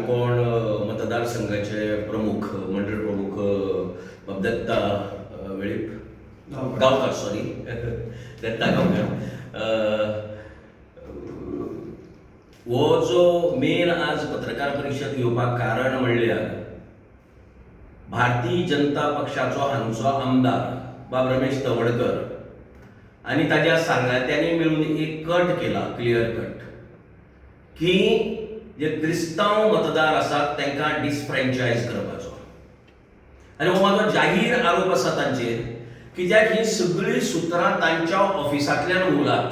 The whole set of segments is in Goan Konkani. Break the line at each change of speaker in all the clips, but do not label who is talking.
काणकोण मतदारसंघाचे प्रमुख, मंडळ प्रमुख बाब दत्ता वेळीप, गांवकार, सॉरी, दत्ता गांवकार. हो जो मेन आज पत्रकार परिशद घेवपाक कारण म्हणल्यार भारतीय जनता पक्षाचो हांगचो आमदार बाब रमेश तवडकर आनी ताज्या सांगात्यांनी मेळून एक कट केला, क्लियर कट, की जे क्रिस्तांव मतदार आसात तांकां डिसफ्रेंचायज करपाचो. आनी हो म्हाजो जाहीर आरोप आसा तांचेर, कित्याक ही सगळीं सुत्रां तांच्या ऑफिसांतल्यान उरलात.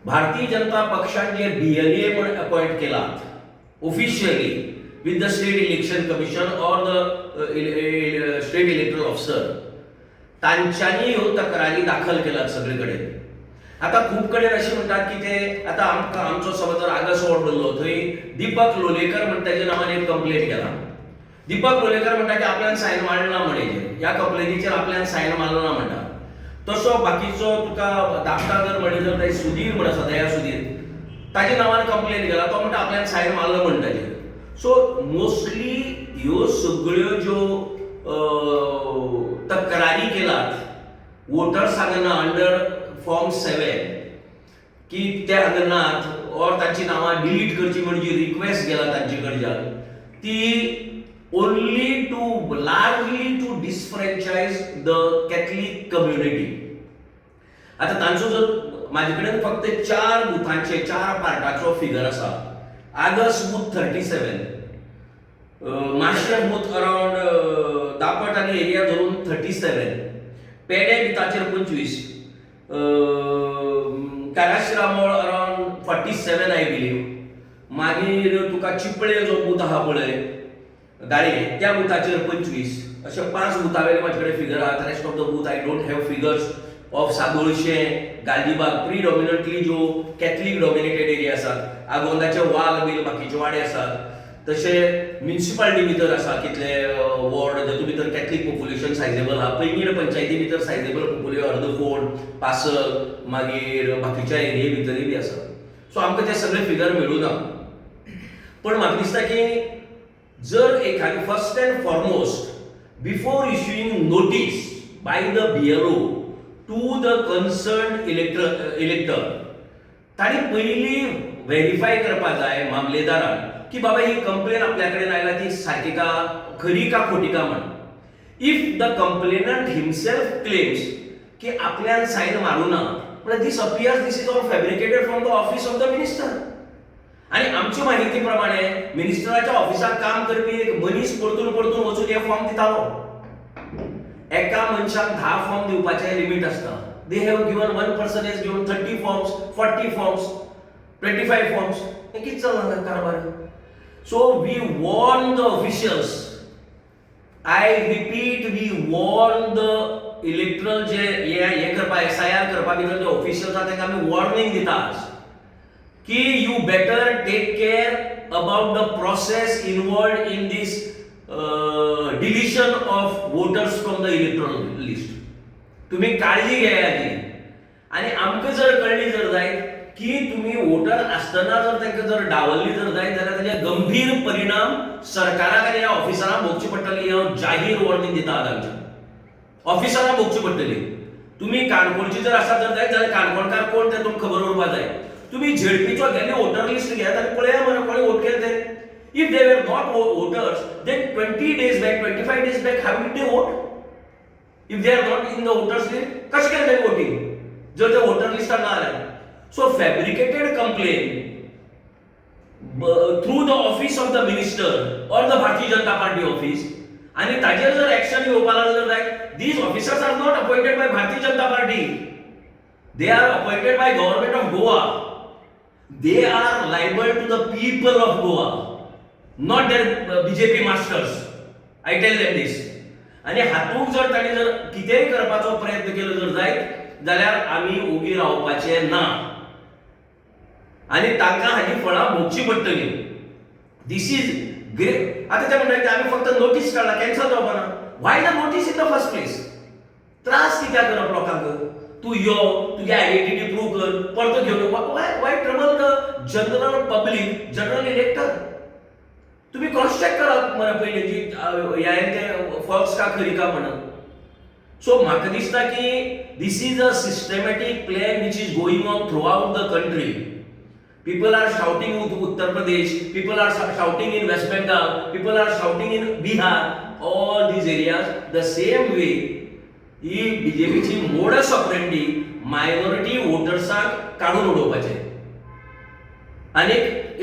भारतीय जनता पक्षान जे बीएलए म्हण अपॉयंट केलात officially with the State Election Commission or the State Electoral Officer, तांच्यांनी ह्यो तक्रारी दाखल केल्यात सगळे कडेन. आतां खूब कडेन अशें म्हणटात की ते आतां आमकां आमचो समज जर आगस वॉर्ड धरलो, थंय दीपक लोलयेकर म्हण ताच्या नांवान एक कंप्लेन केला. दीपक लोलयेकर म्हणटा की आपल्यान सायन मारला म्हण हेजेर, ह्या कंप्लेनीचेर आपल्यान सायन मारलो ना म्हणटा. तसो बाकीचो तुका दाखता जर म्हणलें जर थंय सुधीर म्हण आसा, दया सुधीर, ताच्या नांवान कंप्लेन केला. तो म्हणटा आपल्यान सायन मारलो म्हण ताजेर. सो मोस्टली ह्यो सगळ्यो ज्यो तक्रारी केलात वोटर्स हांगा ना अंडर फॉर्म 7 की ते हांगा नात ऑर तांची नांवां डिलीट करची म्हण जी रिक्वेस्ट गेला तांचे कडच्यान, ती only to largely to disfranchise the Catholic community. आतां तांचो जर म्हाजे कडेन फक्त चार बुथांचे, चार पार्टाचो फिगर आसा. आगस बूथ 37, माशे बूथ अरावंड दापट आनी एरिया धरून 37, पेडे बुथाचेर 25, काराशिरामोळ अरावंड 47 I believe. मागीर तुका चिपळे जो बूथ आहा पळय गाळे, त्या बुथाचेर 25. अशे पांच बुथावेले म्हाजे कडेन फिगर आहात. Rest of the booth I don't have figures of Sadolxem, Galgibag, predominantly ज्यो कॅथलीक डॉमिनेटेड एरिया आसात, आगोंदाचे वाल बील बाकीचे वाडे आसात. तशे म्युनिसिपालिटी भितर आसा कितले वॉर्ड जातूंत भितर कॅथलीक पॉप्युलेशन सायजेबल आहा. पैंगीण पंचायती भितर सायजेबल पॉप्युलेशन, अर्दफोड, पासल, मागीर बाकीच्या एरिये भितरूय बी आसा. सो आमकां ते सगळे फिगर मेळूना, पण म्हाका दिसता की जर एखादी, first and foremost, before issuing notice by the BLO to the concerned elector, तांणी पयलीं व्हेरीफाय करपा जाय मामलेदारान की बाबा ही कंप्लेन आपल्या कडेन आयला ती सारकी का, खरी का खोटी का म्हण. If the complainant himself claims की आपल्यान सायन मारूं ना, म्हळ्यार this appears this is all fabricated from the office of the minister. आनी आमचे माहिती प्रमाणे मिनिस्टराच्या ऑफिसाक काम करपी एक मनीस परतून परतून वचून हे फॉर्म दितालो. एका मनशाक 10 फॉर्म दिवपाचें लिमीट आसता. They have given, one person has given 30 forms, 40 forms, 25 forms. हें कितें चल्लां कारभार? So we warn the officials, I repeat, we warn the electoral जे हे हे करपा, एसआयआर करपा भितर जे ऑफिशियल्स आसा, तांकां आमी वॉर्निंग दिता आज की you better take care about the process involved in this deletion of voters from the electoral list. तुम्ही काळजी घेयाची आनी आमकां जर कळ्ळी जर जायत की तुम्ही वोटर आसतना जर तांकां जर डावलली जर जायत जाल्यार ताजे गंभीर परिणाम सरकाराक आनी ह्या ऑफिसरांक भोगची पडटली. हांव जाहीर वॉर्निंग दिता आज, आमच्या ऑफिसरांक भोगची पडटली. तुम्ही काणकोणची जर आसा जर जायत जाल्यार काणकोणकार कोण ते तुमकां खबर उरपा जाय. तुम्ही झेडपीचो गेल्ले वोटर लिस्ट घेयात आनी पळया मरे कोणी वोट केले ते. If they were not voters, then 20 days back, 25 days back, how did they vote if they are not in the voters list? कशें केलें तांणी वोटींग जर ते वोटर लिस्टार ना जाल्यार? So fabricated complain through the office of the minister or the Bharatiya Janata Party office आनी ताजेर जर एक्शन घेवपा लागले जर जायत, these officers are not appointed by Bharatiya Janata Party, they are appointed by Government of Goa. They are liable to the people of Goa, not their BJP masters. I tell them this. आनी हातूंत जर तांणी जर कितेंय करपाचो प्रयत्न केलो जर जायत जाल्यार आमी ओगी रावपाचे ना आनी तांकां हाजी फळां भोगची पडटली. This is great. आतां ते म्हणटा की आमी फक्त नोटीस काडला, कॅन्सल जावपाना. Why the notice in the first place? त्रास कित्याक करप लोकांक? तूं यो, तुजी आयडेंटिटी प्रूव कर, परतो घेवन, why trouble the general public, general elector? तुम्ही क्रॉस चॅक करात मरे पयलीं जी ह्यान तें फॉल्स का खरी का म्हणून. सो म्हाका दिसता की this is a systematic plan which is going on throughout the country. People are shouting in Uttar Pradesh, people are shouting in West Bengal, people are shouting in Bihar, all these areas. The same way, ही बीजेपीची मोडस ऑपरेंडी मायनॉरिटी वोटर्सांक काडून उडोवपाचें आनी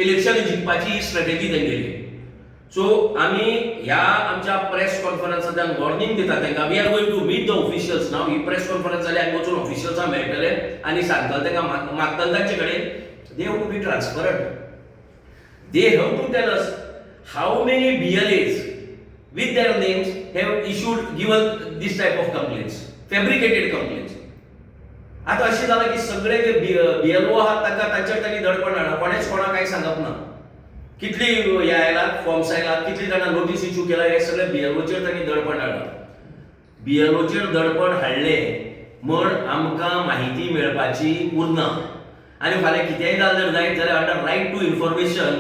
इलेक्शन जिखपाची ही स्ट्रेटेजी तेंगेली. सो आमी ह्या आमच्या प्रेस कॉन्फरन्सांतल्यान वॉर्निंग दिता तांकां. We are going to meet the officials now. He press conference जाली, आमी वचून ऑफिशियल्सांक मेळटले आनी सांगतले तांकां, मागतले तांचे कडेन. They have to be transparent. They have to tell us how many BLAs with their names have issued, given this type of complaints, fabricated complaints. आता अशें जालां की सगळे जे बी एल ओ आहात, तांकां तांचेर तांणी दडपण हाडलां. कोणेच कोणाक कांय सांगप ना. कितली हे आयलात, फॉर्म्स आयलात, कितली जाणां नोटीस इश्यू केला, हे सगळे बी एल ओचेर तांणी दडपण हाडलां. बी एल ओचेर दडपण हाडलें म्हण आमकां म्हायती मेळपाची उरना आनी फाल्यां कितेंय जालें जर जायत जाल्यार अंडर रायट टू इन्फॉर्मेशन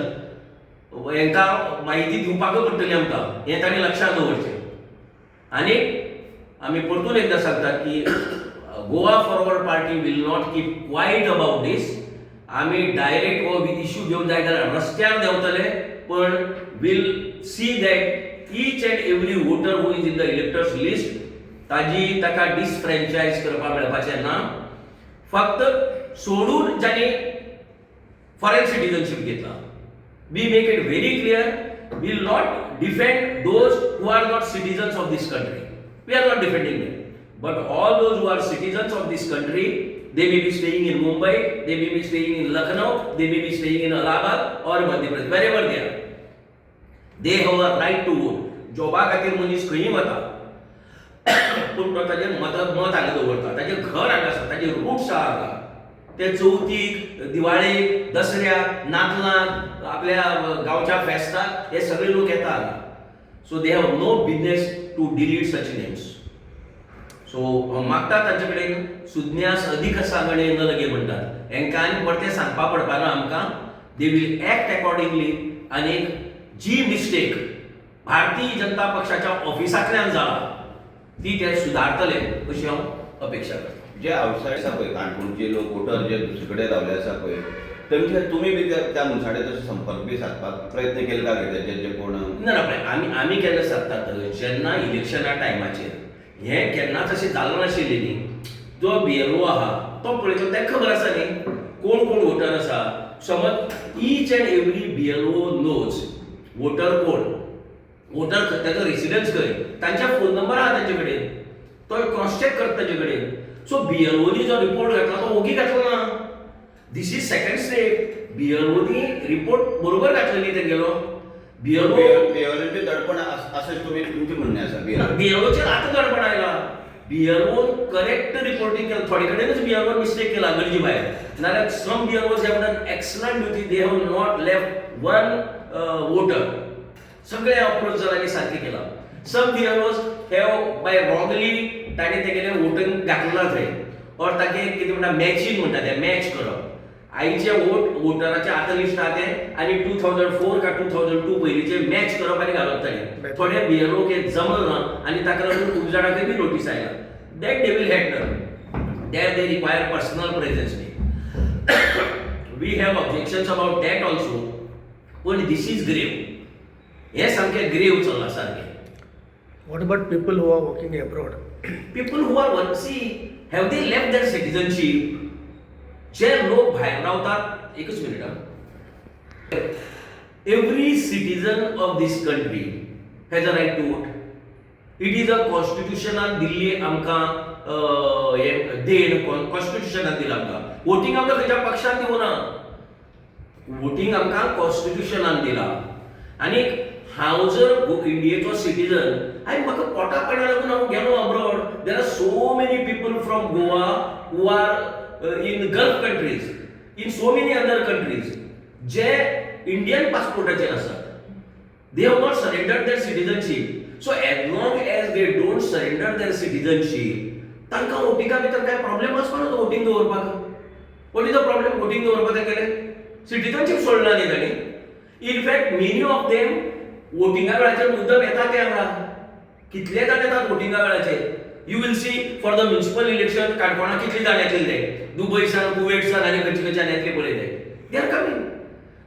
हांकां म्हायती दिवपाकूच पडटली आमकां, हें तांणी लक्षांत दवरचें. आनी आमी परतून एकदां सांगतात की Goa Forward Party will not keep quiet about this. आमी डायरेक्ट हो इशू घेवन जाय जाल्यार रस्त्यार देंवतले, पण we'll see that each and every voter who is in the electors list, ताजी ताका डिसफ्रेंचायज करपाक मेळपाचें ना, फक्त सोडून ज्यांनी फॉरेन सिटीजनशीप घेतला. We make it very clear, we'll not defend those who are not citizens of this country. We are not defending them, but all those who are citizens of this country, they may be staying in Mumbai, they may be staying in Lucknow, they may be staying in Allahabad or Madhya Pradesh, wherever they are, they have a right to vote. जॉबा खातीर मनीस खंयी वता, पूण तो ताजें मत मत हांगा दवरता. ताजें घर हांगा आसा, ताजे रुट्स आहा हांगा. ते चवथीक, दिवाळेक, दसऱ्याक, नातलांक, आपल्या गांवच्या फेस्ताक हे सगळे लोक येता हांगा. So they have no business to delete such names. So हांव मागता तांचे कडेन, सुज्ञास अधिक सांगणे न लगे म्हणटात. हेंकां आनी परतें सांगपा पडपाना आमकां. They will act accordingly. आनी जी मिस्टेक भारतीय जनता पक्षाच्या ऑफिसांतल्यान जाला, ती ते सुदारतले अशी हांव अपेक्षा करता.
जे आउटसायड आसा पळय, काणकोणचे लोक वोटर जे दुसरे कडेन रावले आसा पळय, तेमचे तुमी बी त्या मनशा कडेन तशें संपर्क बी सादपाक प्रयत्न केले काय कितें, जे जे कोण
ना ना, पळय, आमी आमी केन्ना सादतात? जेन्ना इलेक्शना टायमाचेर. हें केन्नाच अशें जालें नाशिल्लें न्ही. जो बी एल ओ आहा तो पळयतो, ताका खबर आसा न्ही कोण कोण वोटर आसा. समज each and every BLO knows voter कोण, वोटर ताजो रेसिडन्स खंय, तांचे फोन नंबर आहा तांचे कडेन, तो क्रॉस चॅक करता ताजे कडेन. सो बी एल ओनी जो रिपोर्ट घातला तो ओगी घातलो ना. This is second step. B L ओनी रिपोर्ट बरोबर घातलेली तेंगेलो बी एल ओ.
बीएलओचे दडपण अशें तुमी तुमचें म्हणणें आसा बीएलओ?
बीएलओचेर आतां दडपण आयला. बीएलओ करेक्ट रिपोर्टिंग केलं. थोडे कडेनच बीएलओ मिस्टेक केला गरजे भायर, नाल्यार some BLOs have done excellent duty. They have not left one voter. सगळे अप्रोच जाला आनी सारकें केलां. Some BLOs have by wrongly ताणें तेगेलें वोटींग घातलें ना थंय, ऑर ताके कितें म्हणटा, मॅचींग म्हणटा तें, मॅच करप. आयचे वोट वोटराचे आतां लिस्ट आहा तें आनी 2004 का 2002 पयलींचे मॅच करप आनी घालप ताणें. थोडे बीएलओ के जमल ना आनी ताका लागून खूब जाणांकय बी नोटीस आयला. That they will handle. There they require personal presence. We have objections about that also, पण this is grave. हें सामकें ग्रेव चल्लां सारकें.
What about people who are working abroad?
People who are work, see, have they left their citizenship? जे लोक भायर रावतात, एकच minute. Every citizen of this country has a right to vote. It is a कॉन्स्टिट्युशनान दिल्ली आमकां हें देण. कॉन्स्टिट्युशनान दिलां आमकां वोटींग. आमकां खंयच्या पक्षान दिवना वोटींग, आमकां कॉन्स्टिट्युशनान दिलां. आनी हांव जर इंडियेचो सिटीजन आनी म्हाका पोटा पाण्या लागून हांव गेलो abroad, there are so many people from Goa who are in Gulf countries, in so many other countries, J Indian पासपोर्टाचेर आसात. They have not surrendered their citizenship. So as long as they don't surrender their citizenship, तांकां वोटिंगा भितर काय प्रॉब्लेम आसपा ना. वोटींग दवरपाक what is the problem? Voting दवरपाक तेंगेलें सिटीजनशीप सोडला न्ही तांणी. In fact, many of them वोटिंगा वेळाचेर मुद्दम येता ते हांगा. कितले जाण येतात वोटिंगा वेळाचेर. You will see for the municipal election काणकोणा कितले जाण येतले ते दुबय सान, कुवेट सान आनी खंयचे खंयच्यान येतले पळय ते. They are coming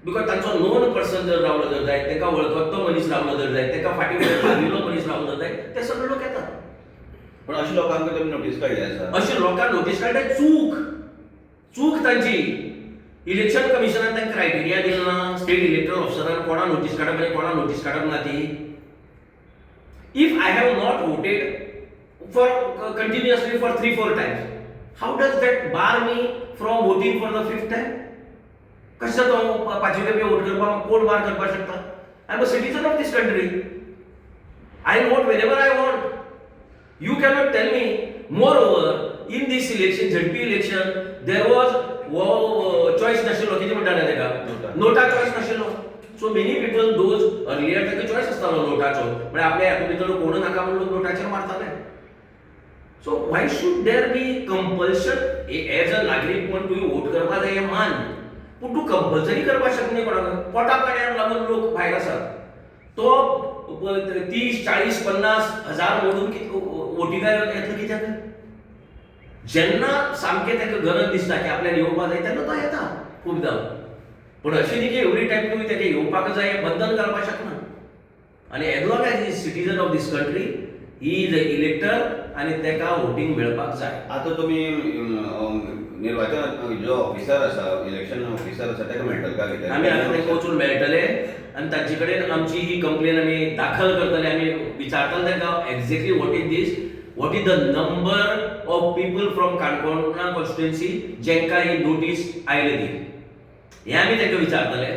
because तांचो नोन पर्सन जर रावलो जर जायत, तांकां वळखतो तो मनीस रावलो जर जायत, तांकां फाटीं फुडें पाविल्लो मनीस रावलो जर जायत, ते सगळे लोक येतात.
पण अशे लोकांक तुमी नोटीस काडली आसा?
अशे लोकांक नोटीस काडटा. चूक, चूक तांची. इलेक्शन कमिशनान तांकां क्रायटेरिया दिला ना स्टेट इलेक्टरल ऑफिसरान, कोणा नोटीस काडप आनी कोणा नोटीस काडप ना ती. If I have not voted for continuously for three four times, how does that bar me from voting for the fifth time? कशें जाता हांव पांचवे खेपे वोट करपाक कोण बार करपाक शकता? I am a citizen of this country. I vote whenever I want. You cannot tell me. Moreover, in this election, ZP election, there was choice नाशिल्लो. कितें म्हणटाले तेका?
नोटा.
नोटा चॉयस नाशिल्लो. So many people, those earlier ताका चॉयस आसतालो नोटाचो, म्हळ्यार आपल्या हातूंत भितर कोण नाका म्हणून लोक नोटाचेर मारताले. So why should there be compulsion? As a नागरीक म्हण तुवें वोट करपा जाय हें मान्य, पूण तूं कंपल्सरी करपाक शकना कोणाक. पोटा पाणयाक लागून लोक भायर आसात. तो 30, 40, 50 हजार मोडून वोटिंगाक येतलो कित्याक? जेन्ना सामकें ताका गरज दिसता की आपल्याक येवपा जाय, तेन्ना तो येता खुबदां. पूण अशें न्ही की एवरी टायम तुमी ताका येवपाक जाय हें बंधन घालपाक शकना. आनी as long as is citizen of this country, he is a elector आनी ताका वोटींग मेळपाक जाय.
आतां तुमी निर्वाचन जो ऑफिसर आसा, इलेक्शन ऑफिसर आसा, ताका मेळटले काय कितें?
आमी आतां तांकां वचून मेळटले आनी तांचे कडेन आमची ही कंप्लेन आमी दाखल करतले. आमी विचारतले तांकां exactly what is this, what is the number of people from काणकोणा कॉन्स्टिट्युएन्सी जेंकां ही नोटीस आयल्या ती, हें आमी तांकां विचारतले.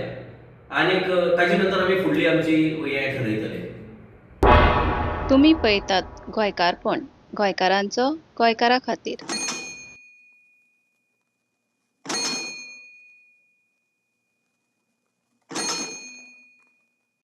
आनीक ताजे नंतर आमी फुडली आमची हें ठरयतले.
तुमी पळयतात गोंयकारपण, गोंयकारांचो गोंयकारा खातीर.